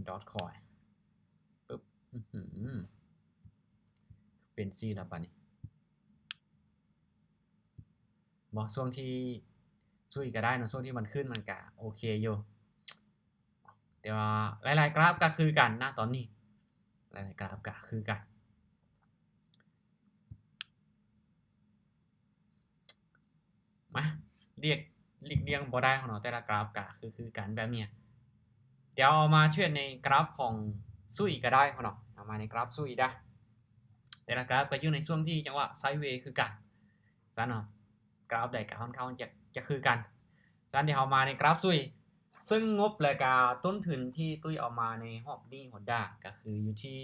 Dogecoin ປຶບ ອືຫື ເປັນຊີ້ລະບາດນີ້ ບໍ່ ຊ່ວງທີ່ຊຸຍກະໄດ້ເນາະ ຊ່ວງທີ່ມັນຂຶ້ນມັນກະໂອເຄຢູ່ ແຕ່ວ່າຫຼາຍໆກຣາຟກະຄືກັນນະຕອນນີ້ ຫຼາຍໆກຣາຟກະຄືກັນ. ມາ ລຽກ ຫຼີກລ່ຽງບໍ່ໄດ້ເນາະ ແຕ່ລະກຣາຟກະຄື ຄືກັນແບບນີ້. ດຽວເອົາມາເທຣດໃນກຣາຟຂອງຊຸຍກະໄດ້ເນາະ ເອົາມາໃນກຣາຟຊຸຍໄດ້ ແຕ່ລະກຣາຟກະຢູ່ໃນຊ່ວງທີ່ຈັງຫວະໄຊເວຄືກັນ ຊັ້ນເນາະ ກຣາຟໃດກະຄ່ອນຂ້າງຈະ ຈະຄືກັນ. ຊັ້ນດຽວເຮົາມາໃນກຣາຟຊຸຍ ເຊິ່ງງົບ ແລະກະຕົ້ນທຶນທີ່ຕຸ້ຍເອົາມາໃນຮອບນີ້ Honda ກະຄືຢູ່ທີ່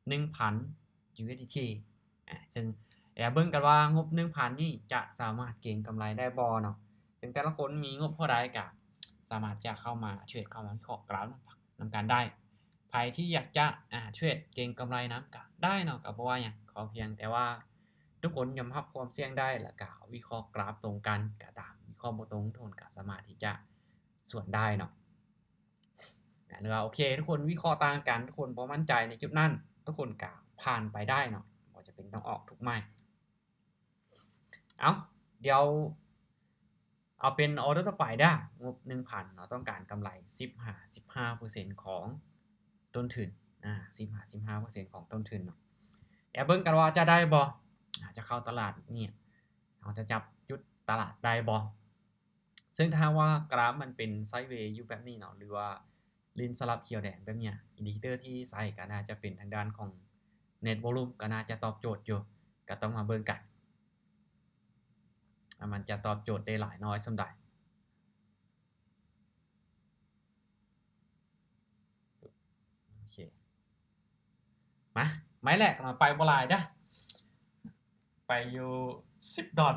ໜຶ່ງພັນ USDT ອາ ເຊິ່ງ ດຽວເບິ່ງກັນວ່າງົບໜຶ່ງພັນນີ້ຈະສາມາດເກັງກຳໄລໄດ້ບໍ່ເນາະ ເຊິ່ງແຕ່ລະຄົນມີງົບເທົ່າໃດກະສາມາດຈະເຂົ້າມາເທຣດ ເຂົ້າມາວິເຄາະກຣາຟນຳກັນໄດ້. ໃຜທີ່ຢາກຈະ ອາ ເທຣດເກັງກຳໄລນຳກະໄດ້ເນາະ ກະບໍ່ວ່າຫຍັງ ຂໍພຽງແຕ່ວ່າທຸກຄົນຍອມຮັບຄວາມສ່ຽງໄດ້ ແລະກະວິເຄາະກຣາຟຕົງກັນ ກະຕາມ ວິເຄາະບໍ່ຕົງ ທຸກຄົນກະສາມາດທີ່ຈະສວນໄດ້ເນາະ. ອາ ຫຼືວ່າ ໂອເຄ ທຸກຄົນວິເຄາະຕ່າງກັນ ທຸກຄົນບໍ່ໝັ້ນໃຈໃນຈຸດນັ້ນ ທຸກຄົນກະຜ່ານໄປໄດ້ເນາະ ບໍ່ຈຳເປັນຕ້ອງອອກທຸກໄມ້. ເອົ້າ ດຽວເອົາເປັນອໍເດີຕໍ່ໄປເດີ້ ງົບໜຶ່ງພັນເນາະ ຕ້ອງການກຳໄລສິບຫາສິບຫ້າເປີເຊັນຂອງຕົ້ນທຶນ ອາ ສິບຫາສິບຫ້າເປີເຊັນຂອງຕົ້ນທຶນເນາະ. ດຽວເບິ່ງກັນວ່າຈະໄດ້ບໍ່ ອາ ຈະເຂົ້າຕະຫຼາດນີ້ ເຮົາຈະຈັບຈຸດຕະຫຼາດໄດ້ບໍ່? ເຊິ່ງຖ້າຫາກວ່າກຣາຟມັນເປັນໄຊເວຢູ່ແບບນີ້ເນາະ ຫຼືວ່າຫຼິ້ນສະຫຼັບຂຽວແດງແບບເນີ້ຍ ອິນດິເຄເຕີທີ່ໃຊ້ກະໜ້າຈະເປັນທາງດ້ານຂອງ Net Volume ກະໜ້າຈະຕອບໂຈດຢູ່ ກະຕ້ອງມາເບິ່ງກັນວ່າມັນຈະຕອບໂຈດໄດ້ຫຼາຍນ້ອຍສ່ຳໃດ. ໂອເຄ ມາ ໄມ້ແລກເນາະ ໄປບໍ່ຫຼາຍເດີ້ ໄປຢູ່ສິບດອນ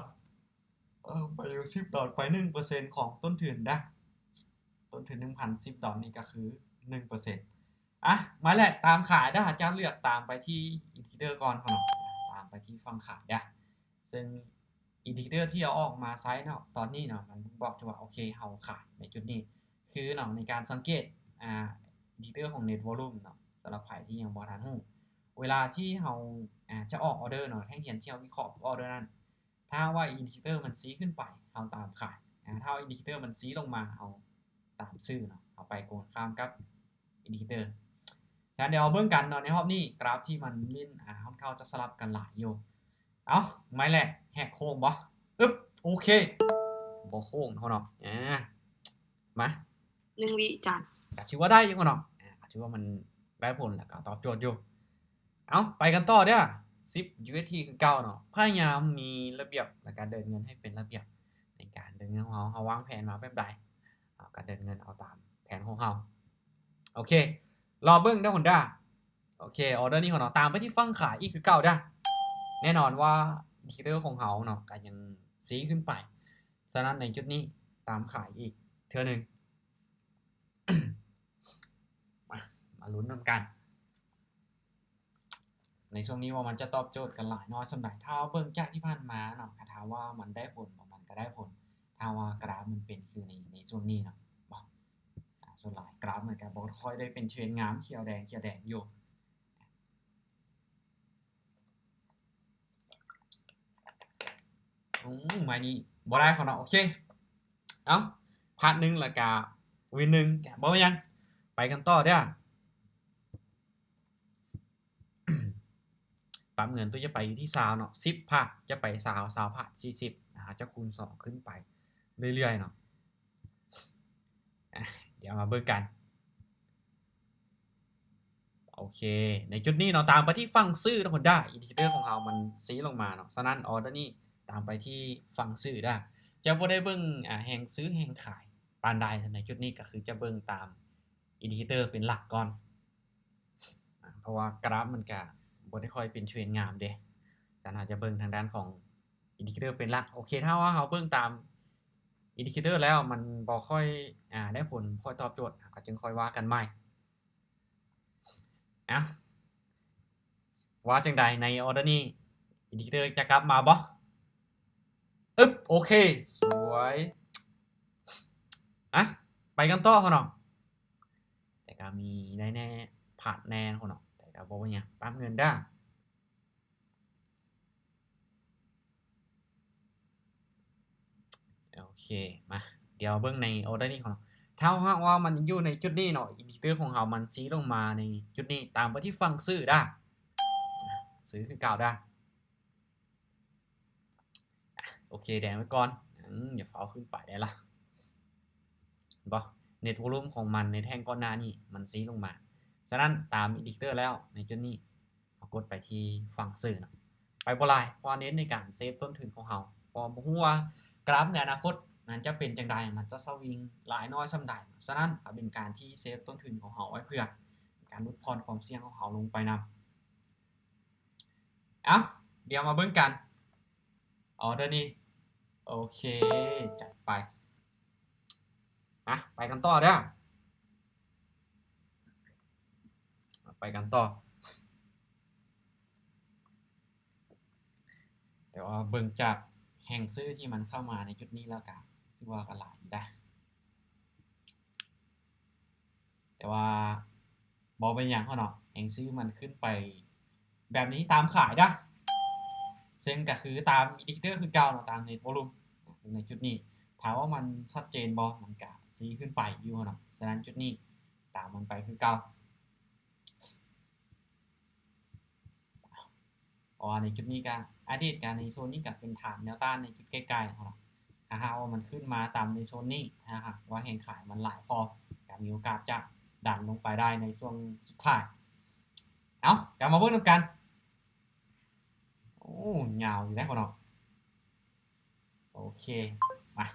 ເອີ ໄປຢູ່ສິບດອນ ໄປໜຶ່ງເປີເຊັນຂອງຕົ້ນທຶນເດີ້ ຕົ້ນທຶນໜຶ່ງພັນສິບດອນນີ້ກະຄືໜຶ່ງເປີເຊັນ. ອາ ໄມ້ແລກຕາມຂາຍເດີ້ ເຈົ້າເລືອກຕາມໄປທີ່ອິນດິເຄເຕີກ່ອນເນາະ ຕາມໄປທີ່ຝັ່ງຂາຍເດີ້ ເຊິ່ງອິນດິເຄເຕີທີ່ເຮົາອອກມາໃຊ້ເນາະ ຕອນນີ້ເນາະ ມັນບົ່ງບອກວ່າ ໂອເຄ ເຮົາຂາຍໃນຈຸດນີ້ ຄືເນາະ ໃນການສັງເກດ ອາ ອິນດິເຄເຕີຂອງ Net Volume ເນາະ ສຳລັບໃຜທີ່ຍັງບໍ່ທັນຮູ້ ເວລາທີ່ເຮົາ ອາ ຈະອອກອໍເດີເນາະ ແທ່ງທຽນທີ່ເຮົາວິເຄາະອອເດີນັ້ນ ຖ້າຫາກວ່າອິນດິເຄເຕີມັນຊີ້ຂຶ້ນໄປ ເຮົາຕາມຂາຍ ອາ ຖ້າອິນດິເຄເຕີມັນຊີ້ລົງມາ ເຮົາຕາມຊື້ເນາະ ເຮົາໄປກົງກັນຂ້າມກັບອິນດິເຄເຕີ. ສະນັ້ນດຽວເຮົາເບິ່ງກັນເນາະ ໃນຮອບນີ້ກຣາຟທີ່ມັນຫຼິ້ນ ອາ ເຮົາເຂົ້າຈະສະຫຼັບກັນຫຼາຍຢູ່. ເອົ້າ ໄມ້ແລກແຫກໂຄ້ງບໍ່? ອຶບ ໂອເຄ ບໍ່ໂຄ້ງເນາະ ອາ ມາ ໜຶ່ງວິຈານ ກະຖືວ່າໄດ້ຢູ່ເນາະ ອາ ກະຖືວ່າມັນໄດ້ຜົນ ແລະກະຕອບໂຈດຢູ່. ເອົາ ໄປກັນຕໍ່ເດີ້ ສິບ USDT ຄືເກົ່າເນາະ ພະຍາຍາມມີລະບຽບ ແລະກະເດີນເງິນໃຫ້ເປັນລະບຽບ ໃນການເດີນເງິນຂອງເຮົາ ເຮົາວາງແຜນມາແບບໃດ ເຮົາກະເດີນເງິນເອົາຕາມແຜນຂອງເຮົາ. ໂອເຄ ລໍເບິ່ງເດີ້ Honda. ໂອເຄ ອໍເດີນີ້ຂອງເຮົາເນາະ ຕາມໄປທີ່ຝັ່ງຂາຍອີກຄືເກົ່າເດີ້ ແນ່ນອນວ່າອິນດິເຄເຕີຂອງເຮົາເນາະ ກະຍັງຊີ້ຂຶ້ນໄປ ສະນັ້ນໃນຈຸດນີ້ຕາມຂາຍອີກເທື່ອໜຶ່ງ. ມາ ມາລຸ້ນນຳກັນ ໃນຊ່ວງນີ້ວ່າມັນຈະຕອບໂຈດກັນຫຼາຍນ້ອຍສ່ຳໃດ. ຖ້າເຮົາເບິ່ງຈາກທີ່ຜ່ານມາເນາະ ຖ້າວ່າມັນໄດ້ຜົນບໍ່ ມັນກະໄດ້ຜົນ ຖ້າວ່າກຣາຟມັນເປັນຄືໃນ ໃນຊ່ວງນີ້ເນາະ ບໍ່ ອາ ສ່ວນຫຼາຍກຣາຟມັນກະບໍ່ຄ່ອຍໄດ້ເປັນເທຣນງາມ ຂຽວແດງ ຂຽວແດງຢູ່. ອືມ ໄມ້ນີ້ບໍ່ໄດ້ເນາະ ໂອເຄ ເອົ້າ ພາດໜຶ່ງ ແລ້ວກະວິນໜຶ່ງ ກະບໍ່ເປັນຫຍັງ ໄປກັນຕໍ່ເດີ້. ປັບເງິນ ຕຸ້ຍຈະໄປຢູ່ທີ່ຊາວເນາະ ສິບພາດ ຈະໄປຊາວ ຊາວພາດ ສີ່ສິບ ນະ ຈະຄູນສອງຂຶ້ນໄປເລື້ອຍໆເນາະ. ອາ ດຽວມາເບິ່ງກັນ. ໂອເຄ ໃນຈຸດນີ້ເນາະ ຕາມໄປທີ່ຝັ່ງຊື້ເນາະ Honda ອິນດິເຄເຕີຂອງເຮົາມັນຊີ້ລົງມາເນາະ ສະນັ້ນອໍເດີນີ້ຕາມໄປທີ່ຝັ່ງຊື້ເດີ້ ຈະບໍ່ໄດ້ເບິ່ງ ອາ ແຮງຊື້ແຮງຂາຍປານໃດ. ໃນຈຸດນີ້ກະຄືຈະເບິ່ງຕາມອິນດິເຄເຕີເປັນຫຼັກກ່ອນ ອາ ເພາະວ່າກຣາຟມັນກະບໍ່ໄດ້ຄ່ອຍເປັນເທຣນງາມເດ້ ສະນັ້ນເຮົາຈະເບິ່ງທາງດ້ານຂອງອິນດິເຄເຕີເປັນຫຼັກ. ໂອເຄ ຖ້າວ່າເຮົາເບິ່ງຕາມອິນດິເຄເຕີແລ້ວມັນບໍ່ຄ່ອຍ ອາ ໄດ້ຜົນ ບໍ່ຄ່ອຍຕອບໂຈດ ເຮົາກະຈຶ່ງຄ່ອຍວ່າກັນໃໝ່. ເອົ້າ ວ່າຈັ່ງໃດໃນອໍເດີນີ້ ອິນດິເຄເຕີຈະກັບມາບໍ່? ອຶບ ໂອເຄ ສວຍ ອະ ໄປກັນຕໍ່ເນາະ. ແຕ່ ກໍມີໄດ້ແດ່ ພາດແດ່ເນາະ ແຕ່ກໍບໍ່ເປັນຫຍັງ ປັບເງິນເດີ້. ໂອເຄ ມາ ດຽວເບິ່ງໃນອໍເດີນີ້ຂອງເຮົາ ຖ້າຫາກວ່າມັນຢູ່ໃນຈຸດນີ້ເນາະ ອິນດິເຄເຕີຂອງເຮົາມັນຊີ້ລົງມາໃນຈຸດນີ້ ຕາມໄປທີ່ຝັ່ງຊື້ເດີ້ ຊື້ຄືເກົ່າເດີ້. ອາ ໂອເຄ ແດງໄວ້ກ່ອນ ອືມ ຢ່າຟ້າວຂຶ້ນໄປໄດ້ລະ ເຫັນບໍ່ ເນັດວອລຸ່ມຂອງມັນໃນແທ່ງກ່ອນໜ້ານີ້ມັນຊີ້ລົງມາ. ສະນັ້ນຕາມອິນດິເຄເຕີແລ້ວໃນຈຸດນີ້ ເຮົາກົດໄປທີ່ຝັ່ງຊື້ເນາະ ໄປບໍ່ຫຼາຍ ເພາະວ່າເນັ້ນໃນການເຊຟຕົ້ນທຶນຂອງເຮົາ ເພາະບໍ່ຮູ້ວ່າກຣາຟໃນອະນາຄົດມັນຈະເປັນຈັ່ງໃດ ມັນຈະສະວິງຫຼາຍນ້ອຍສ່ຳໃດ. ສະນັ້ນເອົາເປັນການທີ່ເຊຟຕົ້ນທຶນຂອງເຮົາໄວ້ເພື່ອການຫຼຸດຜ່ອນຄວາມສ່ຽງຂອງເຮົາລົງໄປນຳ. ເອົ້າ ດຽວມາເບິ່ງກັນ ອໍເດີນີ້ ໂອເຄ ຈັດໄປ ມາ ໄປກັນຕໍ່ເດີ້ ໄປກັນຕໍ່. ແຕ່ວ່າເບິ່ງຈາກແຮງຊື້ທີ່ມັນເຂົ້າມາໃນຈຸດນີ້ແລ້ວກະ ຖືວ່າກະຫຼາຍຢູ່ເດ້ ແຕ່ວ່າບໍ່ເປັນຫຍັງເນາະ ແຮງຊື້ມັນຂຶ້ນໄປແບບນີ້ຕາມຂາຍເດີ້ ເຊິ່ງກະຄືຕາມອິນດິເຄເຕີຄືເກົ່າເນາະ ຕາມເນັດວອລຸ່ມ. ໃນຈຸດນີ້ ຖາມວ່າມັນຊັດເຈນບໍ່ ມັນກະຊີ້ຂຶ້ນໄປຢູ່ເນາະ ສະນັ້ນຈຸດນີ້ຕາມມັນໄປຄືເກົ່າ. ເພາະວ່າໃນຈຸດນີ້ກະ ອະດີດກະໃນໂຊນນີ້ກະເປັນຖານແນວຕ້ານໃນຈຸດໃກ້ໆເນາະ ຖ້າຫາກວ່າມັນຂຶ້ນມາຕາມໃນໂຊນນີ້ ຖ້າຫາກວ່າແຮງຂາຍມັນຫຼາຍພໍ ກະມີໂອກາດຈະດັນລົງໄປໄດ້ໃນຊ່ວງສຸດທ້າຍ. ເອົ້າ ກະມາເບິ່ງນຳກັນ ໂອ້ ຍາວຢູ່ເດ້ເນາະ. ໂອເຄ ມາ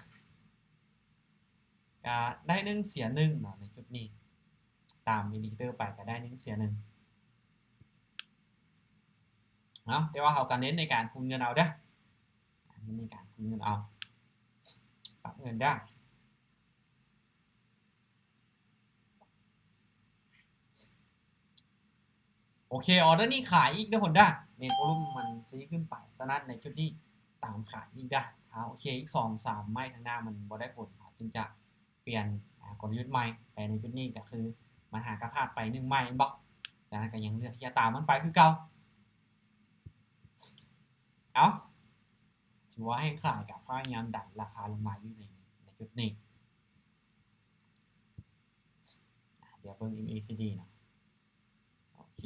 ກະໄດ້ໜຶ່ງເສຍໜຶ່ງເນາະ ໃນຈຸດນີ້ ຕາມອິນດິເຄເຕີໄປກະໄດ້ໜຶ່ງເສຍໜຶ່ງເນາະ ແຕ່ວ່າເຮົາກະເນັ້ນໃນການຄູນເງິນເອົາເດີ້ ເນັ້ນໃນການຄູນເງິນເອົາ ປັບເງິນເດີ້. ໂອເຄ ອໍເດີນີ້ຂາຍອີກເດີ້ຄົນເດີ້ ເນັດວອລຸ່ມມັນຊີ້ຂຶ້ນໄປ ສະນັ້ນໃນຈຸດນີ້ຕາມຂາຍອີກເດີ້. ຖ້າໂອເຄ ອີກສອງສາມໄມ້ຂ້າງໜ້າມັນບໍ່ໄດ້ຜົນ ເຮົາຈຶ່ງຈະປ່ຽນ ອາ ກົນລະຍຸດໃໝ່ ແຕ່ໃນຈຸດນີ້ກະຄືມັນຫາກະພາດໄປໜຶ່ງໄມ້ແມ່ນບໍ່ ສະນັ້ນກະຍັງເລືອກທີ່ຈະຕາມມັນໄປຄືເກົ່າ. ເອົ້າ ຖືວ່າແຮງຂາຍກະພະຍາຍາມດັນລາຄາລົງມາຢູ່ໃນ ໃນຈຸດນີ້. ດຽວເບິ່ງເອັມເອຊີດີເນາະ ໂອເຄ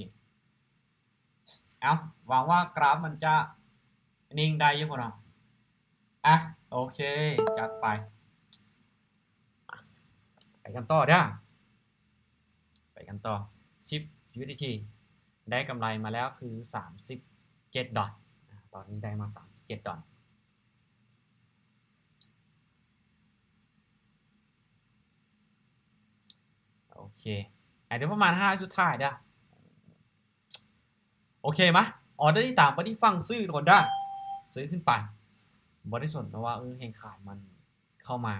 ເອົ້າ ຫວັງວ່າກຣາຟມັນຈະນິ່ງໄດ້ຢູ່ເນາະ. ອ່ະ ໂອເຄ ຈັດໄປ ໄປກັນຕໍ່ເດີ້ ໄປກັນຕໍ່ ສິບຢູເອສດີທີ ໄດ້ກຳໄລມາແລ້ວຄືສາມສິບເຈັດດອນ ຕອນນີ້ໄດ້ມາສາມສິບເຈັດດອນ. ໂອເຄ ອາ ດຽວປະມານຫ້າສຸດທ້າຍເດີ້. ໂອເຄ ມາ ອໍເດີນີ້ຕາມໄປທີ່ຝັ່ງຊື້ກ່ອນເດີ້ ຊື້ຂຶ້ນໄປ ບໍ່ໄດ້ສົນເນາະວ່າ ເອີ ແຮງຂາຍມັນເຂົ້າມາ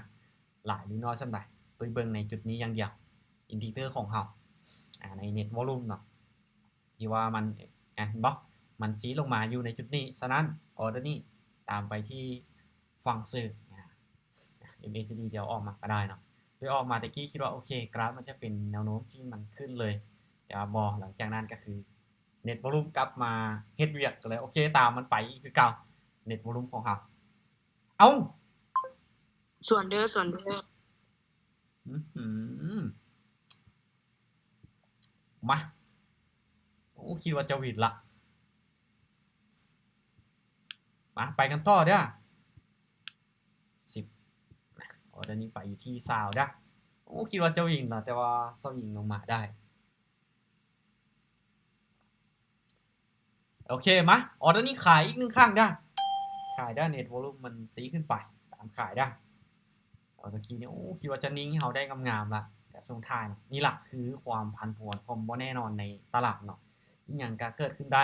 ຫຼາຍຫຼືນ້ອຍສ່ຳໃດ ໄປເບິ່ງໃນຈຸດນີ້ຢ່າງດຽວ ອິນດິເຄເຕີຂອງເຮົາ ອາ ໃນເນັດວອລຸ່ມເນາະ ທີ່ວ່າມັນ ອາ ເຫັນບໍ່ ມັນຊີ້ລົງມາຢູ່ໃນຈຸດນີ້. ສະນັ້ນ ອໍເດີນີ້ຕາມໄປທີ່ຝັ່ງຊື້ ອາ ເອັມເອຊີດີ ດຽວອອກມາກະໄດ້ເນາະ. ໂດຍອອກມາແຕ່ກີ້ຄິດວ່າ ໂອເຄ ກຣາຟມັນຈະເປັນແນວໂນ້ມທີ່ມັນຂຶ້ນເລີຍ ແຕ່ວ່າບໍ່ ຫຼັງຈາກນັ້ນກະຄືເນັດວອລຸ່ມກັບມາເຮັດວຽກ ກະເລີຍ ໂອເຄ ຕາມມັນໄປອີກຄືເກົ່າ ເນັດວອລຸ່ມຂອງເຮົາ. ເອົ້າ ສວນເດີ້ ສວນເດີ້ ອືຫື ມາ ໂອ້ ຄິດວ່າຈະວິນລະ ມາ ໄປກັນຕໍ່ເດີ້ ສິບ ອໍເດີນີ້ໄປຢູ່ທີ່ຊາວເດີ້ ໂອ້ ຄິດວ່າຈະວິນລະ ແຕ່ວ່າສະວິງລົງມາໄດ້. ໂອເຄ ມາ ອໍເດີນີ້ຂາຍອີກໜຶ່ງຄັ້ງເດີ້ ຂາຍເດີ້ ເນັດວອລຸ່ມມັນຊີ້ຂຶ້ນໄປ ຕາມຂາຍເດີ້. ເອົາ ຕະກີ້ນີ້ ໂອ້ ຄິດວ່າຈະນິ່ງໃຫ້ເຮົາໄດ້ງາມໆລະ ແຕ່ຊ່ວງທ້າຍນີ້ລະຄືຄວາມຜັນຜວນ ຄວາມບໍ່ແນ່ນອນໃນຕະຫຼາດເນາະ ອີ່ຫຍັງກະເກີດຂຶ້ນໄດ້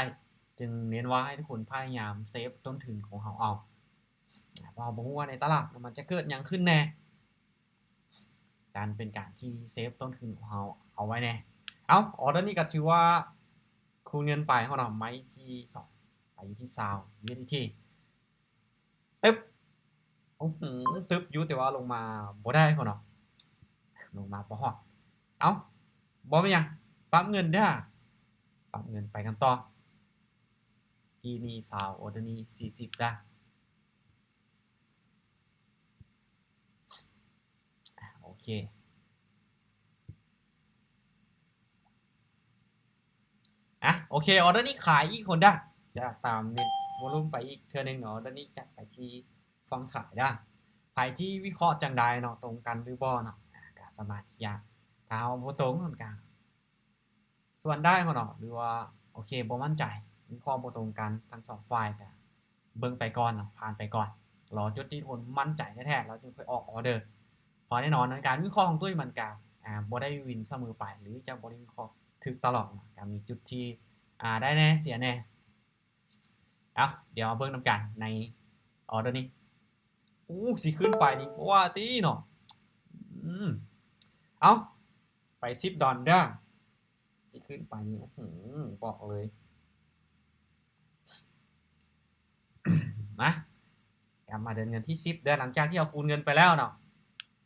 ຈຶ່ງເນັ້ນວ່າໃຫ້ທຸກຄົນພະຍາຍາມເຊຟຕົ້ນທຶນຂອງເຮົາເອົາ ເພາະເຮົາບໍ່ຮູ້ວ່າໃນຕະຫຼາດມັນຈະເກີດຫຍັງຂຶ້ນແນ່. ການເປັນການທີ່ເຊຟຕົ້ນທຶນຂອງເຮົາເອົາໄວ້ແນ່. ເອົ້າ ອໍເດີນີ້ກະຖືວ່າຄູນເງິນໄປເນາະ ໄມ້ທີສອງ ໄປຢູ່ທີ່ຊາວຢູເອສດີທີ ຕຶບ ໂອ້ໂຫ ຕຶບຢູ່ ແຕ່ວ່າລົງມາບໍ່ໄດ້ເນາະ ລົງມາບໍ່ຮອດ. ເອົ້າ ໄປ ບໍ່ມີຫຍັງ ປັບເງິນເດີ້ ປັບເງິນ ໄປກັນຕໍ່. ກີ້ນີ້ຊາວ ອໍເດີນີ້ສີ່ສິບເດີ້. ໂອເຄ ອ່ະ ໂອເຄ ອໍເດີນີ້ຂາຍອີກຄົນເດີ້. ຈະຕາມເນັດວໍລຸມໄປອີກເທື່ອໜຶ່ງເນາະ. ອໍເດີນີ້ຈັດໄປທີ່ຝັ່ງຂາຍເດີ້. ໃຜທີ່ວິເຄາະຈັ່ງໃດເນາະ ຕົງກັນຫຼືບໍ່ເນາະ ອ່າ ກໍສາມາດທີ່ຈະ ຖ້າເຮົາບໍ່ຕົງ ມັນກໍ ສ່ວນໄດ້ບໍ່ເນາະ ຫຼືວ່າ ໂອເຄ ບໍ່ໝັ້ນໃຈ ມີຄວາມບໍ່ຕົງກັນທັງສອງຝ່າຍ ກະເບິ່ງໄປກ່ອນເນາະ ຜ່ານໄປກ່ອນ ລໍຈຸດທີ່ຄົນໝັ້ນໃຈແທ້ໆ ແລ້ວຈຶ່ງຄ່ອຍອອກອໍເດີ. ເພາະແນ່ນອນໃນການວິເຄາະຂອງຕຸ້ຍ ມັນກະ ອ່າ ບໍ່ໄດ້ວິນສະເໝີໄປ ຫຼືຈະບໍ່ໄດ້ວິເຄາະຖືກຕະຫຼອດເນາະ ກະມີຈຸດທີ່ ອ່າ ໄດ້ແດ່ເສຍແດ່. ເອົາ ດຽວເບິ່ງນຳກັນໃນອໍເດີນີ້. ໂອ້ ຊິຂຶ້ນໄປນີ້ບໍ່ວ່າຕິເນາະ. ອືມ ເອົາ ໄປສິບດອນເດີ້. ຊິຂຶ້ນໄປນີ້ ໂອ້ໂຫ ບອກເລີຍ. ມາ ກັບມາເດີນເງິນທີສິບເດີ້. ຫຼັງຈາກທີ່ເຮົາຄູນເງິນໄປແລ້ວເນາະ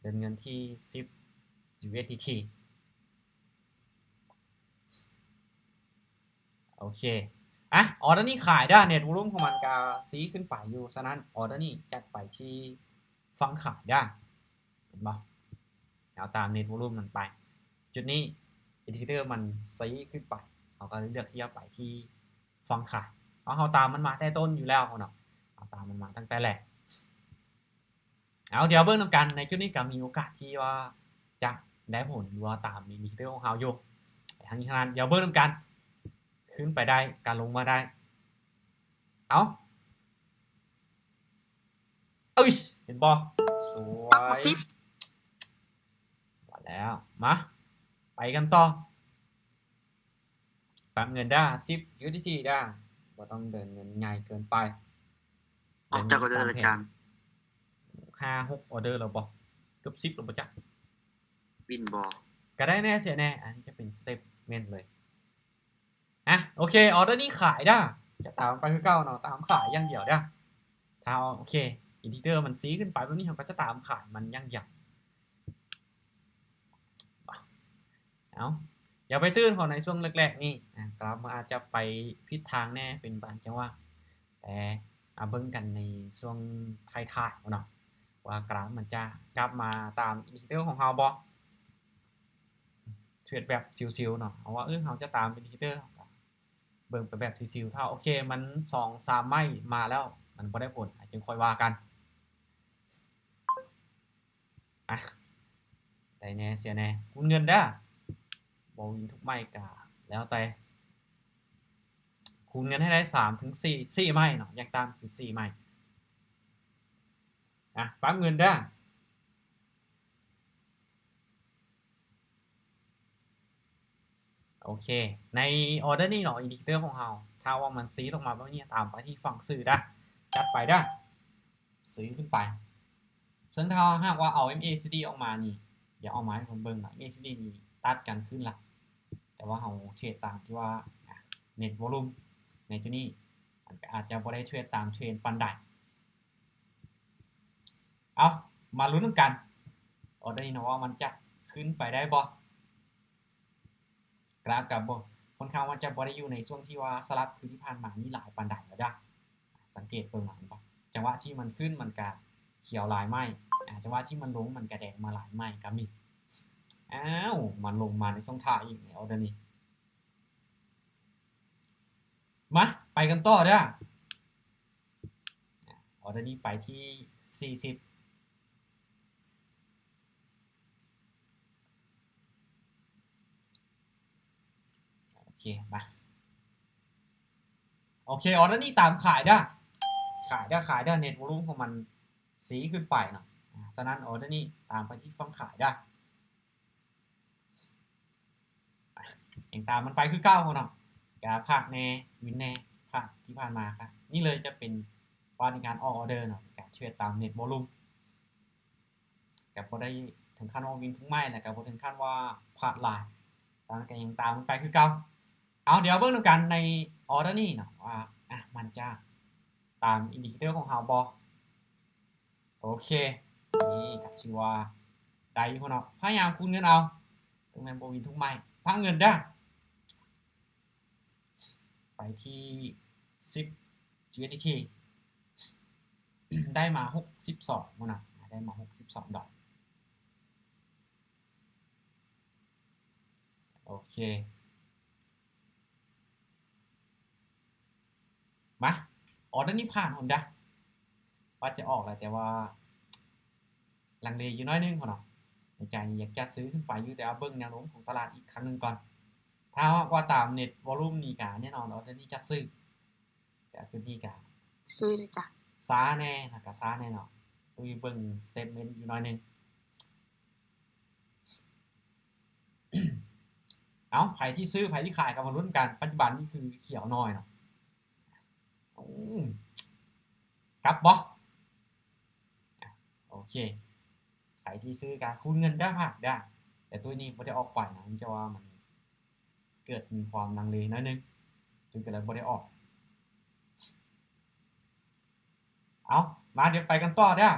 ເດີນເງິນທີສິບ ຢູເອສດີທີ. ໂອເຄ ອ່ະ ອໍເດີນີ້ຂາຍເດີ້. ເນັດວໍລຸມຂອງມັນກະຊີ້ຂຶ້ນໄປຢູ່ ສະນັ້ນ ອໍເດີນີ້ຈັດໄປທີ່ຝັ່ງຂາຍເດີ້ ເຫັນບໍ່? ເອົາຕາມເນັດວໍລຸມມັນໄປ. ຈຸດນີ້ ອິນດິເຄເຕີມັນຊີ້ຂຶ້ນໄປ ເຮົາກໍເລືອກທີ່ຈະໄປທີ່ຝັ່ງຂາຍ. ເອົາ ເຮົາຕາມມັນມາແຕ່ຕົ້ນຢູ່ແລ້ວເນາະ ເຮົາຕາມມັນມາຕັ້ງແຕ່ແລກ. ເອົາ ດຽວເບິ່ງນຳກັນ ໃນຈຸດນີ້ກໍມີໂອກາດທີ່ວ່າຈະໄດ້ຜົນ ຫຼືວ່າຕາມອິນດິເຄເຕີຂອງເຮົາຢູ່. ທັງນີ້ທັງນັ້ນ ດຽວເບິ່ງນຳກັນ ຂຶ້ນໄປໄດ້ ກະລົງມາໄດ້. ເອົາ ເອີຍ ເຫັນບໍ່? ສວຍ ມາແລ້ວ ມາ ໄປກັນຕໍ່. ປັບເງິນເດີ້ ສິບຢູເອສດີທີເດີ້. ບໍ່ຕ້ອງເດີນເງິນໃຫຍ່ເກີນໄປ. ອອກຈັກອໍເດີລະຈານ? ຫ້າຫົກອໍເດີແລ້ວບໍ່? ເກືອບສິບແລ້ວບໍ່ຈັກ? ວິນບໍ່? ກໍໄດ້ແດ່ເສຍແດ່. ອັນນີ້ຈະເປັນສະເຕັບເມັນເລີຍ. ອ່ະ ໂອເຄ ອໍເດີນີ້ຂາຍເດີ້. ຈະຕາມໄປຄືເກົ່າເນາະ ຕາມຂາຍຢ່າງດຽວເດີ້. ຖ້າ ໂອເຄ ອິນດິເຄເຕີມັນຊີ້ຂຶ້ນໄປແບບນີ້ ເຮົາກໍຈະຕາມຂາຍມັນຢ່າງດຽວ. ເອົາ ຢ່າໄປຕື່ນເຂົາໃນຊ່ວງແລກໆນີ້ ອ່າ ກຣາຟມັນອາດຈະໄປຜິດທາງແດ່ເປັນບາງຈັງຫວະ ແຕ່ ອ່າ ເບິ່ງກັນໃນຊ່ວງທ້າຍໆເນາະ ວ່າກຣາຟມັນຈະກັບມາຕາມອິນດິເຄເຕີຂອງເຮົາບໍ່. ເທຣດແບບຊິວໆເນາະ ເຮົາວ່າ ເອີ ເຮົາຈະຕາມອິນດິເຄເຕີ ເຮົາກໍເບິ່ງໄປແບບຊິວໆ ຖ້າໂອເຄ ມັນສອງສາມໄມ້ມາແລ້ວ ມັນບໍ່ໄດ້ຜົນ ອາ ຈຶ່ງຄ່ອຍວ່າກັນ. ອ່ະ ໄດ້ແດ່ເສຍແດ່ ຄູນເງິນເດີ້. ບໍ່ວິນທຸກໄມ້ກະແລ້ວແຕ່ ຄູນເງິນໃຫ້ໄດ້ສາມເຖິງສີ່ ສີ່ໄມ້ເນາະ ຢ່າງຕ່ຳຄືສີ່ໄມ້. ອ່ະ ປັບເງິນເດີ້. ໂອເຄ ໃນອໍເດີນີ້ເນາະ ອິນດິເຄເຕີຂອງເຮົາ ຖ້າວ່າມັນຊີ້ລົງມາແບບນີ້ ຕາມໄປທີ່ຝັ່ງຊື້ເດີ້ ຈັດໄປເດີ້ ຊື້ຂຶ້ນໄປ. ເຊິ່ງຖ້າຫາກວ່າເອົາເອັມເອຊີດີອອກມານີ້ ດຽວເອົາມາໃຫ້ເພິ່ນເບິ່ງເນາະ ເອັມເອຊີດີນີ້ຕັດກັນຂຶ້ນລະ ແຕ່ວ່າເຮົາເທຣດຕາມທີ່ວ່າ ອ່ະ ເນັດວໍລຸມໃນຈຸດນີ້ ມັນກໍອາດຈະບໍ່ໄດ້ເທຣດຕາມເທຣນປານໃດ. ເອົາ ມາລຸ້ນນຳກັນ ອໍເດີນີ້ເນາະ ວ່າມັນຈະຂຶ້ນໄປໄດ້ບໍ່. ກຣາຟກໍບໍ່ ຄ່ອນຂ້າງວ່າຈະບໍ່ໄດ້ຢູ່ໃນຊ່ວງທີ່ວ່າສະຫຼັບຄືທີ່ຜ່ານມານີ້ຫຼາຍປານໃດແລ້ວເດີ້. ສັງເກດເບິ່ງ ເຫັນບໍ່ ຈັງຫວະທີ່ມັນຂຶ້ນມັນກະຂຽວຫຼາຍໄມ້ ອາ ຈັງຫວະທີ່ມັນລົງມັນກະແດງມາຫຼາຍໄມ້ກໍມີ. ອ້າວ ມັນລົງມາໃນຊ່ວງທ້າຍອີກ ໃນອໍເດີນີ້. ມາ ໄປກັນຕໍ່ເດີ້. ອໍເດີນີ້ໄປທີ່ສີ່ສິບ. ໂອເຄ ມາ ໂອເຄ ອໍເດີນີ້ຕາມຂາຍເດີ້ ຂາຍເດີ້ ຂາຍເດີ້. ເນັດວໍລຸມຂອງມັນຊີ້ຂຶ້ນໄປເນາະ ອາ ສະນັ້ນ ອໍເດີນີ້ຕາມໄປທີ່ຝັ່ງຂາຍເດີ້. ຍັງຕາມມັນໄປຄືເກົ່າເນາະ ກະພາດແດ່ ວິນແດ່ ພາດທີ່ຜ່ານມາ. ນີ້ເລີຍຈະເປັນພາດໃນການອອກອໍເດີເນາະ ການເທຣດຕາມເນັດວໍລຸມ ກະບໍ່ໄດ້ເຖິງຂັ້ນວ່າວິນທຸກໄມ້ ແລະກະບໍ່ເຖິງຂັ້ນວ່າພາດຫຼາຍ ແຕ່ກະຍັງຕາມມັນໄປຄືເກົ່າ. ເອົາ ດຽວເບິ່ງນຳກັນໃນອໍເດີນີ້ເນາະ ວ່າ ອາ ມັນຈະຕາມອິນດິເຄເຕີຂອງເຮົາບໍ່. ໂອເຄ ນີ້ກໍຖືວ່າໄດ້ຢູ່ເນາະ ພະຍາຍາມຄູນເງິນເອົາ ເຖິງແມ່ນບໍ່ວິນທຸກໄມ້ ພາກເງິນເດີ້ ໄປທີ່ສິບ ຢູເອສດີທີ ໄດ້ມາຫົກສິບສອງພຸ້ນນະ ໄດ້ມາຫົກສິບສອງດອນ. ໂອເຄ ມາ ອໍເດີນີ້ຜ່ານພຸ້ນເດີ້ ວ່າຈະອອກແລ້ວ ແຕ່ວ່າລັງເລຢູ່ໜ້ອຍໜຶ່ງພຸ້ນເນາະ. ໃນໃຈນີ້ຢາກຈະຊື້ຂຶ້ນໄປຢູ່ ແຕ່ວ່າເບິ່ງແນວໂນ້ມຂອງຕະຫຼາດອີກຄັ້ງໜຶ່ງກ່ອນ. ຖ້າຫາກວ່າຕາມເນັດວອລຸ່ມນີ້ກະແນ່ນອນ ອໍເດີນີ້ຈະຊື້. ແຕ່ຈຸດນີ້ກະຊື້ເລີຍຈ້ະ ຊ້າແນ່ ແລ້ວກະຊ້າແນ່ເນາະ. ຕຸ້ຍເບິ່ງສະເຕດເມັນຢູ່ໜ້ອຍໜຶ່ງ. ເອົ້າ ໃຜທີ່ຊື້ ໃຜທີ່ຂາຍ ກໍມາລຸ້ນກັນ. ປັດຈຸບັນນີ້ຄືຂຽວໜ້ອຍເນາະ. ໂອ້ ກັບບໍ່? ໂອເຄ ໃຜທີ່ຊື້ກໍຄູນເງິນເດີ້ ພາກເດີ້. ແຕ່ຕຸ້ຍນີ້ບໍ່ໄດ້ອອກໄປນະ ເນື່ອງຈາກວ່າມັນເກີດມີຄວາມລັງເລໜ້ອຍໜຶ່ງ ຕຸ້ຍກໍເລີຍບໍ່ໄດ້ອອກ. ເອົາ ມາ ດຽວໄປກັນຕໍ່ເດີ້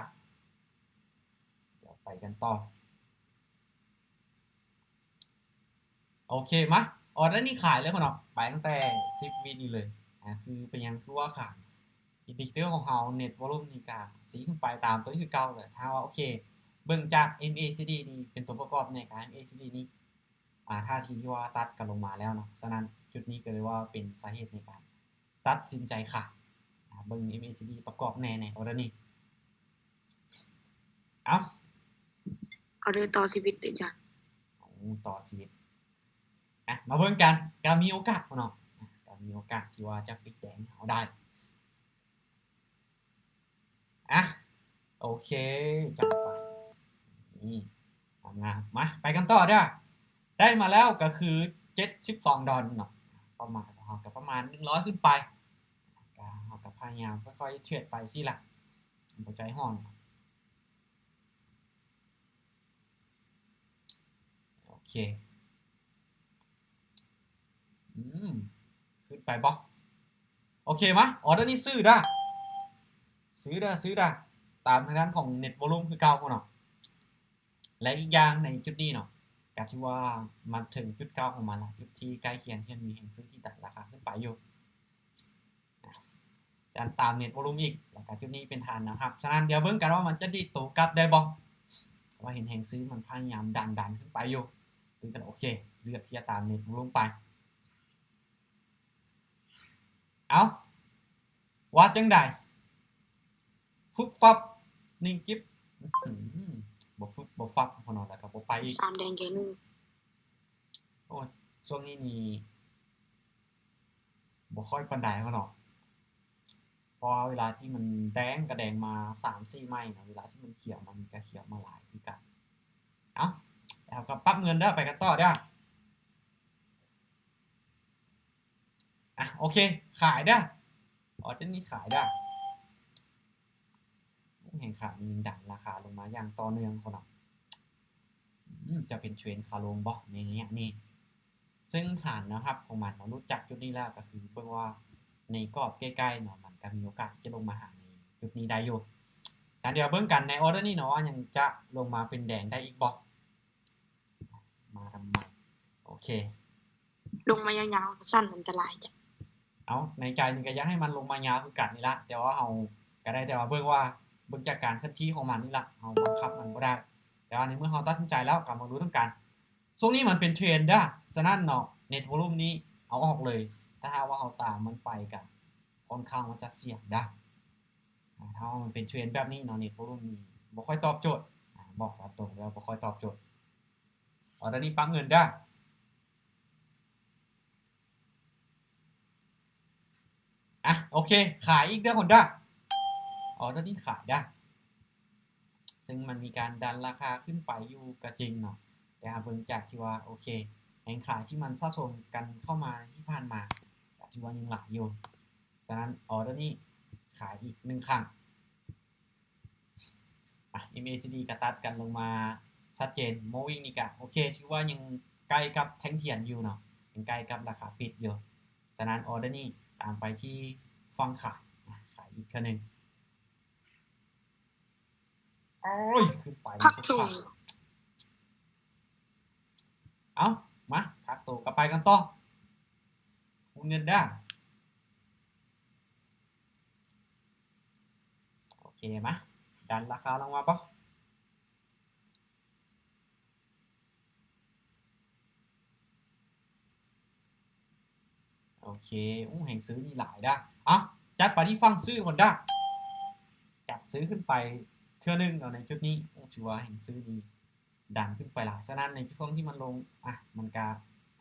ດຽວໄປກັນຕໍ່. ໂອເຄ ມາ ອໍເດີນີ້ຂາຍເລີຍພຸ້ນເນາະ ໄປຕັ້ງແຕ່ສິບວິນີ້ເລີຍ. ອ່າ ຄືເປັນຫຍັງຄືວ່າຂາຍ? ອິນດິເຄເຕີຂອງເຮົາ ເນັດວອລຸ່ມນີ້ກະຊີ້ຂຶ້ນໄປຕາມຕົວນີ້ຄືເກົ່າເລີຍ. ຖ້າວ່າ ໂອເຄ ເບິ່ງຈາກເອັມເອຊີດີນີ້ເປັນຕົວປະກອບແນ່ ກະເອັມເອຊີດີນີ້ ອ່າ ທ່າທີທີ່ວ່າຕັດກັນລົງມາແລ້ວເນາະ. ສະນັ້ນຈຸດນີ້ກໍເລີຍວ່າເປັນສາເຫດໃນການຕັດສິນໃຈຂາຍ. ອ່າ ເບິ່ງເອັມເອຊີດີປະກອບແນ່ໃນອໍເດີນີ້. ເອົ້າ ອໍເດີຕໍ່ຊີວິດເດ້ຈ້ະ. ໂອ້ ຕໍ່ຊີວິດ. ອ່ະ ມາເບິ່ງກັນ ກໍມີໂອກາດເນາະ ອ່ະ ກໍມີໂອກາດທີ່ວ່າຈະປິດແດງໃຫ້ເຮົາໄດ້. ອ່ະ ໂອເຄ ຈັດໄປ ນີ້ ງາມໆ. ມາ ໄປກັນຕໍ່ເດີ້ ໄດ້ມາແລ້ວກໍຄືເຈັດສິບສອງດອນເນາະ. ເປົ້າໝາຍຂອງເຮົາກໍປະມານໜຶ່ງຮ້ອຍຂຶ້ນໄປ ກໍເຮົາກໍພະຍາຍາມຄ່ອຍໆເທຣດໄປຊີ້ລະ ບໍ່ໃຈຮ້ອນ. ໂອເຄ ອືມ ຂຶ້ນໄປບໍ່? ໂອເຄ ມາ ອໍເດີນີ້ຊື້ເດີ້ ຊື້ເດີ້ ຊື້ເດີ້ ຕາມທາງດ້ານຂອງເນັດວອລຸ່ມຄືເກົ່າເນາະ. ແລະ ອີກຢ່າງໃນຈຸດນີ້ເນາະ ກະຖືວ່າມາເຖິງຈຸດເກົ່າຂອງມັນລະ ຈຸດທີ່ໃກ້ຄຽງທີ່ມັນມີແຮງຊື້ທີ່ດັນລາຄາຂຶ້ນໄປຢູ່. ຈະຕາມເນັດວອລຸ່ມອີກ ແລ້ວກະຈຸດນີ້ເປັນຖານແນວຮັບ. ສະນັ້ນ ດຽວເບິ່ງກັນວ່າມັນຈະດີດໂຕກັບໄດ້ບໍ່? ເພາະວ່າເຫັນແຮງຊື້ມັນພະຍາຍາມດັນ ດັນຂຶ້ນໄປຢູ່. ຄືກັນ ໂອເຄ ເລືອກທີ່ຈະຕາມເນັດວອລຸ່ມໄປ. ເອົ້າ ວ່າຈັ່ງໃດ? ຟຶບຟັບ ນິ້ງກິບ ອື ບໍ່ຟຶບບໍ່ຟັບເນາະ ແລ້ວກໍບໍ່ໄປອີກ. ສາມແດງເກີນໜຶ່ງ. ໂອ້ຍ ຊ່ວງນີ້ນີ້ ບໍ່ຄ່ອຍປານໃດເນາະ ເພາະວ່າເວລາທີ່ມັນແດງກໍແດງມາສາມສີ່ໄມ້ເນາະ ເວລາທີ່ມັນຂຽວມາມັນກໍຂຽວມາຫຼາຍຄືກັນ. ເອົ້າ ແລ້ວກໍປັບເງິນເດີ້ ໄປກັນຕໍ່ເດີ້. ອ່ະ ໂອເຄ ຂາຍເດີ້ ອໍເດີນີ້ຂາຍເດີ້. ແຮງຂາຍນີ້ຍັງດັນລາຄາລົງມາຢ່າງຕໍ່ເນື່ອງພຸ້ນນະ. ອືມ ຈະເປັນເທຣນຂາລົງບໍ່ໃນໄລຍະນີ້? ເຊິ່ງຖານແນວຮັບຂອງມັນເນາະ ຫຼຸດຈາກຈຸດນີ້ແລ້ວ ກໍຄືເບິ່ງວ່າໃນກອບໃກ້ໆເນາະ ມັນກໍມີໂອກາດທີ່ຈະລົງມາຫາໃນຈຸດນີ້ໄດ້ຢູ່. ກະດຽວເບິ່ງກັນໃນອໍເດີນີ້ເນາະ ວ່າຍັງຈະລົງມາເປັນແດງໄດ້ອີກບໍ່? ມາທຳໄມ? ໂອເຄ ລົງມາຍາວໆ ສັ້ນອັນຕະລາຍຈ້ະ. ເອົ້າ ໃນໃຈນີ້ກໍຢາກໃຫ້ມັນລົງມາຍາວຄືກັນນີ້ລະ ແຕ່ວ່າເຮົາກໍໄດ້ແຕ່ວ່າເບິ່ງວ່າ ເບິ່ງຈາກການເຄື່ອນທີ່ຂອງມັນນີ້ລະ ເຮົາບັງຄັບມັນບໍ່ໄດ້. ແຕ່ວ່າໃນເມື່ອເຮົາຕັດສິນໃຈແລ້ວ ກໍມາລຸ້ນນຳກັນ. ຊ່ວງນີ້ມັນເປັນເທຣນເດີ້ ສະນັ້ນເນາະ ເນັດວອລຸ່ມນີ້ເອົາອອກເລີຍ. ຖ້າຫາກວ່າເຮົາຕາມມັນໄປ ກໍຄ່ອນຂ້າງວ່າຈະສ່ຽງເດີ້. ຖ້າວ່າມັນເປັນເທຣນແບບນີ້ເນາະ ເນັດວອລຸ່ມນີ້ບໍ່ຄ່ອຍຕອບໂຈດ. ອາ ບອກຕາມຕົງເລີຍວ່າບໍ່ຄ່ອຍຕອບໂຈດ. ອໍເດີນີ້ປັບເງິນເດີ້. ອາ ໂອເຄ ຂາຍອີກເດີ້ຄົນເດີ້. ອໍເດີນີ້ຂາຍເດີ້. ເຊິ່ງມັນມີການດັນລາຄາຂຶ້ນໄປຢູ່ກໍຈິງເນາະ ແຕ່ຫາກເບິ່ງຈາກທີ່ວ່າ ໂອເຄ ແຮງຂາຍທີ່ມັນສະສົມກັນເຂົ້າມາທີ່ຜ່ານມາ ກໍຖືວ່າຍັງຫຼາຍຢູ່. ສະນັ້ນ ອໍເດີນີ້ຂາຍອີກໜຶ່ງຄັ້ງ. ອ່ະ ເອັມເອຊີດີ ກໍຕັດກັນລົງມາຊັດເຈນ. ໂມວິ້ງນີ້ກະ ໂອເຄ ຖືວ່າຍັງໃກ້ກັບແທ່ງທຽນຢູ່ເນາະ ຍັງໃກ້ກັບລາຄາປິດຢູ່. ສະນັ້ນ ອໍເດີນີ້ຕາມໄປທີ່ຝັ່ງຂາຍ. ອ່ະ ຂາຍອີກເທື່ອໜຶ່ງ. ໂອ້ຍ ຂຶ້ນໄປ ພັກສູງ. ເອົ້າ ມາ ພັກ ກໍໄປກັນຕໍ່ ຄູນເງິນເດີ້. ໂອເຄ ມາ ດັນລາຄາລົງມາບໍ່? ໂອເຄ ໂອ້ ແຮງຊື້ນີ້ຫຼາຍເດີ້. ເອົ້າ ຈັດໄປທີ່ຝັ່ງຊື້ກ່ອນເດີ້. ຈັດຊື້ຂຶ້ນໄປເທື່ອໜຶ່ງເນາະ ໃນຈຸດນີ້. ໂອ້ ຖືວ່າແຮງຊື້ນີ້ດັນຂຶ້ນໄປຫຼາຍ. ສະນັ້ນໃນຊ່ວງທີ່ມັນລົງ ອະ ມັນກະ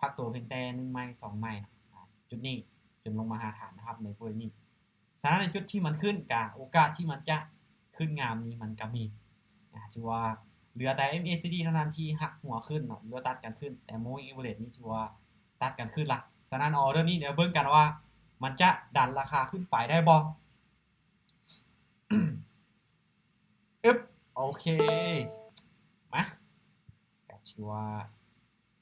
ພັກໂຕພຽງແຕ່ໜຶ່ງໄມ້ສອງໄມ້ເນາະ ອາ ຈຸດນີ້ຈົນລົງມາຫາຖານນະຄັບ ໃນບໍລິເວນນີ້. ສະນັ້ນໃນຈຸດທີ່ມັນຂຶ້ນ ກະໂອກາດທີ່ມັນຈະຂຶ້ນງາມນີ້ມັນກະມີ ອາ ຖືວ່າເຫຼືອແຕ່ ເອັມ ເອ ຊີ ດີ ເທົ່ານັ້ນທີ່ຫັກຫົວຂຶ້ນເນາະ ຫຼືວ່າຕັດກັນຂຶ້ນ. ແຕ່ Moving Average ນີ້ຖືວ່າຕັດກັນຂຶ້ນລະ. ສະນັ້ນ ອໍເດີນີ້ ດຽວເບິ່ງກັນວ່າມັນຈະດັນລາຄາຂຶ້ນໄປໄດ້ບໍ່? ອຶບ ໂອເຄ ມາ ກະຖືວ່າ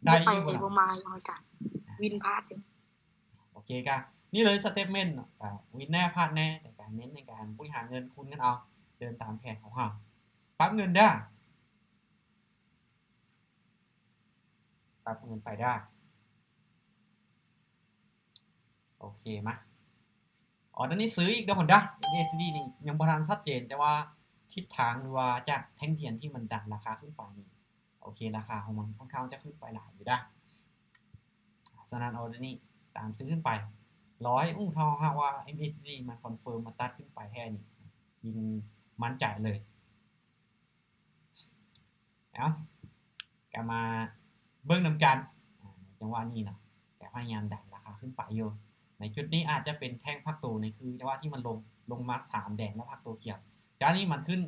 ໄດ້ຢູ່ບໍ່ລະ? ບໍ່ໄປບໍ່ມາເນາະອາຈານ ວິນພາດຢູ່. ໂອເຄ ກະນີ້ເລີຍ statement ເນາະ ກະວິນແນ່ພາດແນ່ ແຕ່ກະເນັ້ນໃນການບໍລິຫານເງິນ ຄູນເງິນເອົາ ເດີນຕາມແຜນຂອງເຮົາ. ປັບເງິນເດີ້ ປັບເງິນໄປເດີ້. ໂອເຄ ມາ ອໍເດີນີ້ຊື້ອີກເດີ້ ເດີ ເອັມ ເອ ຊີ ດີ ນີ້ຍັງບໍ່ທັນຊັດເຈນ ແຕ່ວ່າທິດທາງ ຫຼືວ່າຈາກແທ່ງທຽນທີ່ມັນດັນລາຄາຂຶ້ນໄປນີ້ ໂອເຄ ລາຄາຂອງມັນຂ້ອນຂ້າງຈະຂຶ້ນໄປຫຼາຍຢູ່ເດີ້. ສະນັ້ນ ອໍເດີນີ້ຕາມຊື້ຂຶ້ນໄປ ຮ້ອຍ ໂອ້ ຖ້າຫາກວ່າ ເອັມ ເອ ຊີ ດີ ມັນຄອນເຟີມ ມັນຕັດຂຶ້ນໄປແທ້ນີ້ ຍິ່ງໝັ້ນໃຈເລີຍ. ເອົາ ກະມາເບິ່ງນຳກັນ ອາ ໃນຈັງຫວະນີ້ເນາະ ກະພະຍາຍາມດັນລາຄາຂຶ້ນໄປຢູ່. ໃນຈຸດນີ້ອາດຈະເປັນແທ່ງພັກໂຕ ໃນຄືຈັງຫວະທີ່ມັນລົງ ລົງມາສາມແດງ ແລ້ວພັກໂຕຂຽວ. ຈາກນີ້ມັນຂຶ້ນ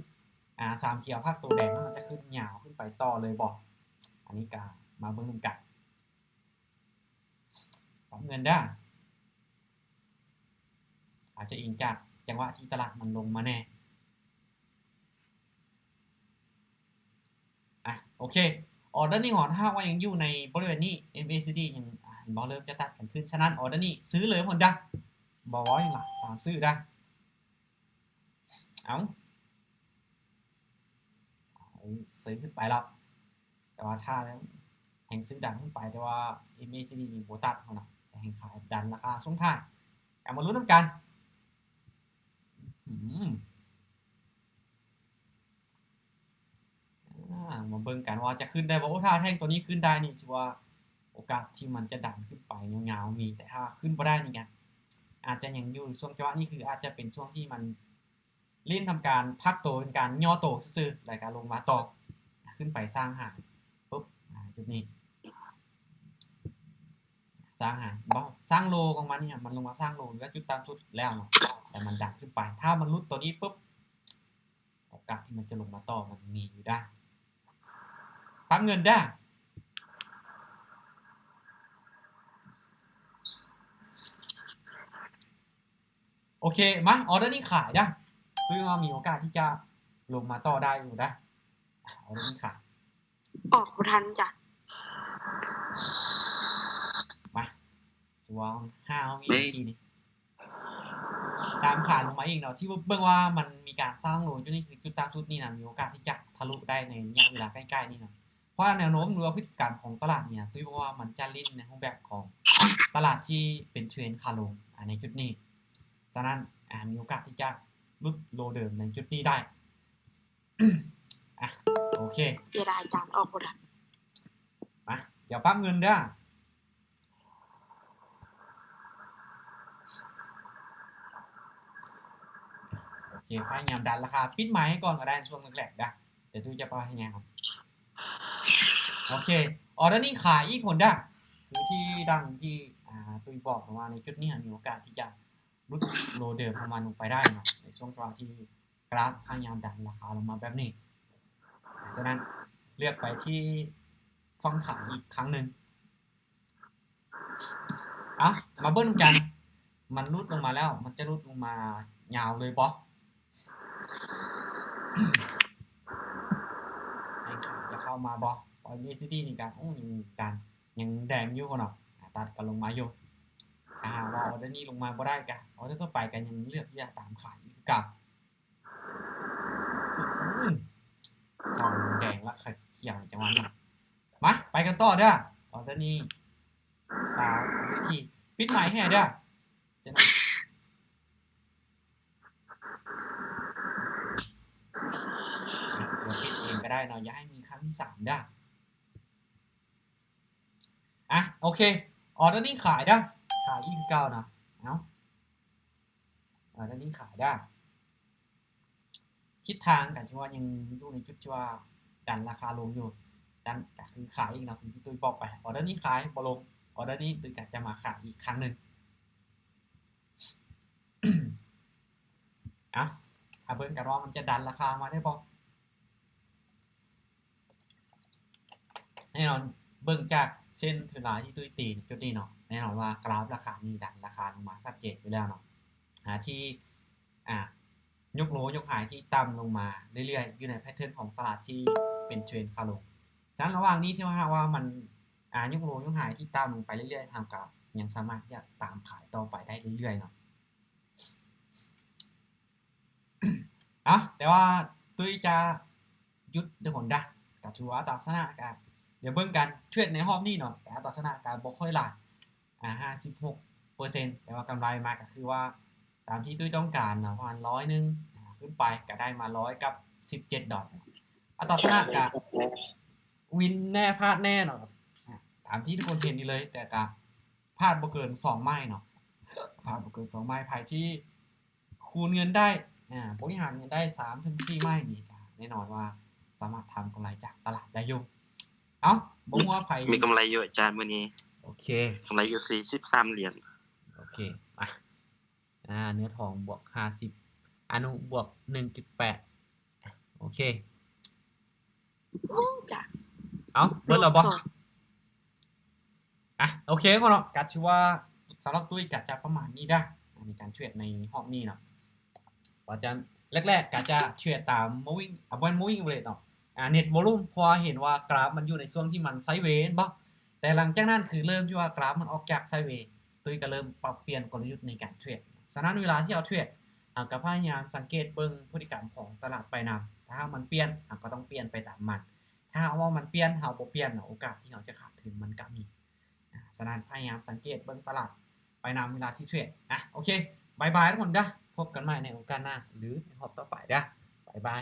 ອາ ສາມຂຽວ ພັກໂຕແດງ ແລ້ວມັນຈະຂຶ້ນຍາວຂຶ້ນໄປຕໍ່ເລີຍບໍ່? ອັນນີ້ກະມາເບິ່ງນຳກັນ. ປັບເງິນເດີ້ ອາດຈະອີງຈາກຈັງຫວະທີ່ຕະຫຼາດມັນລົງມາແດ່. ອະ ໂອເຄ ອໍເດີນີ້ຫອນ ຖ້າຫາກວ່າຍັງຢູ່ໃນບໍລິເວນນີ້ ເອັມ ເອ ຊີ ດີ ຍັງ ອະ ເຫັນບໍ່ ເລີ່ມຈະຕັດກັນຂຶ້ນ. ສະນັ້ນ ອໍເດີນີ້ຊື້ເລີຍພຸ້ນເດີ້ ບໍ່ເວົ້າຫຍັງລະ ຕາມຊື້ເດີ້. ເອົ້າ ຊື້ຂຶ້ນໄປແລ້ວ ແຕ່ວ່າຖ້າແຮງຊື້ດັນຂຶ້ນໄປ ແຕ່ວ່າ ເອັມ ເອ ຊີ ດີ ນີ້ບໍ່ຕັດເນາະ ແຕ່ແຮງຂາຍດັນລາຄາຊ່ວງທ້າຍ. ເອົາ ມາລຸ້ນນຳກັນ. ອື ອາ ມາເບິ່ງກັນວ່າຈະຂຶ້ນໄດ້ບໍ່? ໂອ້ ຖ້າແທ່ງຕົວນີ້ຂຶ້ນໄດ້ນີ້ ຖືວ່າໂອກາດທີ່ມັນຈະດັນຂຶ້ນໄປຍາວໆມີ, ແຕ່ຖ້າຂຶ້ນບໍ່ໄດ້ນີ້ກະອາດຈະຍັງຢູ່ຊ່ວງຈັງຫວະນີ້ ຄືອາດຈະເປັນຊ່ວງທີ່ມັນຫຼິ້ນທຳການພັກໂຕ ເປັນການຫຍໍ້ໂຕຊື່ໆ ແລ້ວກະລົງມາຕໍ່ ຂຶ້ນໄປສ້າງຫາງປຶບ ອາ ຈຸດນີ້ ສ້າງຫາງ ບໍ່ ສ້າງໂລຂອງມັນນີ້ ມັນລົງມາສ້າງໂລ ຫຼືວ່າຈຸດຕ່ຳສຸດແລ້ວເນາະ ແລ້ວມັນດັນຂຶ້ນໄປ. ຖ້າມັນຫຼຸດຕົວນີ້ປຶບ ໂອກາດທີ່ມັນຈະລົງມາຕໍ່ມັນມີຢູ່ເດີ້. ປັບເງິນເດີ້. ໂອເຄ ມາ ອໍເດີນີ້ຂາຍເດີ້. ຕຸ້ຍວ່າມີໂອກາດທີ່ຈະລົງມາຕໍ່ໄດ້ຢູ່ເດີ້. ອໍເດີນີ້ຂາຍ. ອອກບໍ່ທັນຈ້ະ. ມາ ຕົວຫ້າເຮົາມີເມື່ອກີ້ນີ້ ຕາມຂາຍລົງມາອີກເນາະ ທີ່ເບິ່ງວ່າມັນມີການສ້າງໂລຢູ່ນີ້ ຄືຈຸດຕ່ຳສຸດນີ້ນະ ມີໂອກາດທີ່ຈະທະລຸໄດ້ໃນໄລຍະເວລາໃກ້ໆນີ້ເນາະ. ເພາະວ່າແນວໂນ້ມ ຫຼືວ່າພຶດຕິກຳຂອງຕະຫຼາດນີ້ນະ ຕຸ້ຍວ່າມັນຈະຫຼິ້ນໃນຮູບແບບຂອງຕະຫຼາດທີ່ເປັນເທຣນຂາລົງ ອາ ໃນຈຸດນີ້. ສະນັ້ນ ອາ ມີໂອກາດທີ່ຈະຫຼຸດໂລເດີມໃນຈຸດນີ້ໄດ້. ອາ ໂອເຄ ເສຍດາຍ ອາຈານອອກບໍ່ທັນ. ມາ ດຽວປັບເງິນເດີ້. ໂອເຄ ພະຍາຍາມດັນລາຄາ ປິດໄມໃຫ້ກ່ອນກໍໄດ້ ໃນຊ່ວງແລກໆເດີ້ ດຽວຕຸ້ຍຈະພະຍາຍາມ. ໂອເຄ ອໍເດີນີ້ຂາຍອີກຄົນເດີ້ ຄືທີ່ດັ່ງທີ່ ອາ ຕຸ້ຍບອກວ່າໃນຈຸດນີ້ມີໂອກາດທີ່ຈະຫຼຸດໂລເດີມຂອງມັນລົງໄປໄດ້ເນາະ ໃນຊ່ວງທີ່ ກຣາຟພະຍາຍາມດັນລາຄາລົງມາແບບນີ້. ສະນັ້ນເລືອກໄປທີ່ຝັ່ງຂາຍອີກຄັ້ງໜຶ່ງ. ເອົາ ມາເບິ່ງນຳກັນ ມັນຫຼຸດລົງມາແລ້ວ ມັນຈະຫຼຸດລົງມາຍາວເລີຍບໍ່? ໃຫ້ຂາຍຈະເຂົ້າມາບໍ່? ເພາະ ເອັມ ເອ ຊີ ດີ ນີ້ກະ ໂອ້ ຍັງການ ຍັງແດງຢູ່ເນາະ ອາ ຕັດກັນລົງມາຢູ່. ຖ້າຫາກວ່າອໍເດີນີ້ລົງມາບໍ່ໄດ້ກະ ອໍເດີຕໍ່ໄປກະຍັງເລືອກທີ່ຈະຕາມຂາຍຢູ່ຄືເກົ່າ. ອືມ ສອງແດງລະຂຽວໃນຈັງຫວະນີ້. ມາ ໄປກັນຕໍ່ເດີ້. ອໍເດີນີ້ ສາມ ວິທີ ປິດໄມໃຫ້ເດີ້ ຈະ ປິດເອງກໍໄດ້ເນາະ ຢ່າໃຫ້ມີຄັ້ງທີສາມເດີ້. ອ່ະ ໂອເຄ ອໍເດີນີ້ຂາຍເດີ້ ຂາຍອີກຄືເກົ່າເນາະ ເອົາ ອໍເດີນີ້ຂາຍເດີ້. ທິດທາງກໍຖືວ່າຍັງຢູ່ໃນຈຸດທີ່ວ່າດັນລາຄາລົງຢູ່ ນັ້ນກໍຄືຂາຍອີກເນາະ ຄືທີ່ຕຸ້ຍບອກໄປ ອໍເດີນີ້ຂາຍບໍ່ລົງ ອໍເດີນີ້ຕຸ້ຍກໍຈະມາຂາຍອີກຄັ້ງໜຶ່ງ. ເອົາ ຖ້າເບິ່ງກັນວ່າມັນຈະດັນລາຄາມາໄດ້ບໍ່. ແນ່ນອນ ເບິ່ງຈາກເສັ້ນເທຣນລາຍທີ່ຕຸ້ຍຕີໃນຈຸດນີ້ເນາະ ແນ່ນອນວ່າກຣາຟລາຄານີ້ດັນລາຄາລົງມາຊັດເຈນຢູ່ແລ້ວເນາະ ຫາທີ່ ອ່າ ຍົກໂລຍົກໄຮທີ່ຕ່ຳລົງມາເລື້ອຍໆ ຢູ່ໃນແພັດເທີນຂອງຕະຫຼາດທີ່ເປັນເທຣນຂາລົງ. ສະນັ້ນລະຫວ່າງນີ້ ຖ້າຫາກວ່າມັນ ອ່າ ຍົກໂລຍົກໄຮທີ່ຕ່ຳລົງໄປເລື້ອຍໆ ເຮົາກໍຍັງສາມາດທີ່ຈະຕາມຂາຍຕໍ່ໄປໄດ້ເລື້ອຍໆເນາະ. ເອົາ ແຕ່ວ່າຕຸ້ຍຈະຢຸດເດີ້ຄົນດາ ກໍຖືວ່າອັດຕາຊົນະກໍ ດຽວເບິ່ງກັນ ເທຣດໃນຮອບນີ້ເນາະ ກໍອັດຕາຊົນະກໍບໍ່ຄ່ອຍຫຼາຍ ອ່າ ຫ້າສິບຫົກເປີເຊັນ ແຕ່ວ່າກຳໄລມາກໍຄືວ່າຕາມທີ່ຕຸ້ຍຕ້ອງການເນາະ ປະມານຮ້ອຍໜຶ່ງ ອ່າ ຂຶ້ນໄປ ກໍໄດ້ມາຮ້ອຍກັບສິບເຈັດດອນ. ອັດຕາຊົນະກໍວິນແນ່ ພາດແນ່ເນາະ ອ່າ ຕາມທີ່ທຸກຄົນເຫັນນີ້ເລີຍ ແຕ່ກໍພາດບໍ່ເກີນສອງໄມ້ເນາະ ພາດບໍ່ເກີນສອງໄມ້ ໃຜທີ່ ຄູນເງິນໄດ້ ອ່າ ບໍລິຫານເງິນໄດ້ສາມເຖິງສີ່ໄມ້ນີ້ ກໍແນ່ນອນວ່າສາມາດທຳກຳໄລຈາກຕະຫຼາດໄດ້ຢູ່. ເອົ້າ ບໍ່ຮູ້ວ່າໃຜ ມີກຳໄລຢູ່ອາຈານມື້ນີ້. ໂອເຄ ກຳໄລຢູ່ສີ່ສິບສາມຫຼຽນ. ໂອເຄ ມາ ອ່າ ເນື້ອທອງບວກຫ້າສິບ ອະນຸບວກໜຶ່ງຈຸດແປດ. ໂອເຄ ໂອ້ ຈ້ະ ເອົ້າ ເບິດແລ້ວບໍ່? ອ່ະ ໂອເຄເນາະ ກະຖືວ່າສຳລັບຕຸ້ຍກະຈະປະມານນີ້ເດີ້ ໃນການເທຣດໃນຮອບນີ້ເນາະ. ວ່າຈະ ແລກໆກະຈະເທຣດຕາມ moving ອາ bond moving average ເນາະ ອ່າ net volume ເພາະວ່າເຫັນວ່າກຣາຟມັນຢູ່ໃນຊ່ວງທີ່ມັນໄຊເວແມ່ນບໍ່? ແຕ່ຫຼັງຈາກນັ້ນຄືເລີ່ມທີ່ວ່າກຣາຟມັນອອກຈາກໄຊເວ ຕຸ້ຍກໍເລີ່ມປັບປ່ຽນກົນລະຍຸດໃນການເທຣດ. ສະນັ້ນເວລາທີ່ເຮົາເທຣດ ເຮົາກໍພະຍາຍາມສັງເກດເບິ່ງພຶດຕິກຳຂອງຕະຫຼາດໄປນຳ ຖ້າຫາກມັນປ່ຽນ ເຮົາກໍຕ້ອງປ່ຽນໄປຕາມມັນ. ຖ້າຫາກວ່າມັນປ່ຽນ ເຮົາບໍ່ປ່ຽນເນາະ ໂອກາດທີ່ເຮົາຈະຂາດທຶນມັນກໍມີ. ອ່າ ສະນັ້ນພະຍາຍາມສັງເກດເບິ່ງຕະຫຼາດໄປນຳເວລາທີ່ເທຣດ. ອ່ະ ໂອເຄ ບາຍບາຍທຸກຄົນເດີ້ ພົບກັນໃໝ່ໃນໂອກາດໜ້າ ຫຼື ໃນຮອບຕໍ່ໄປເດີ້ ບາຍບາຍ.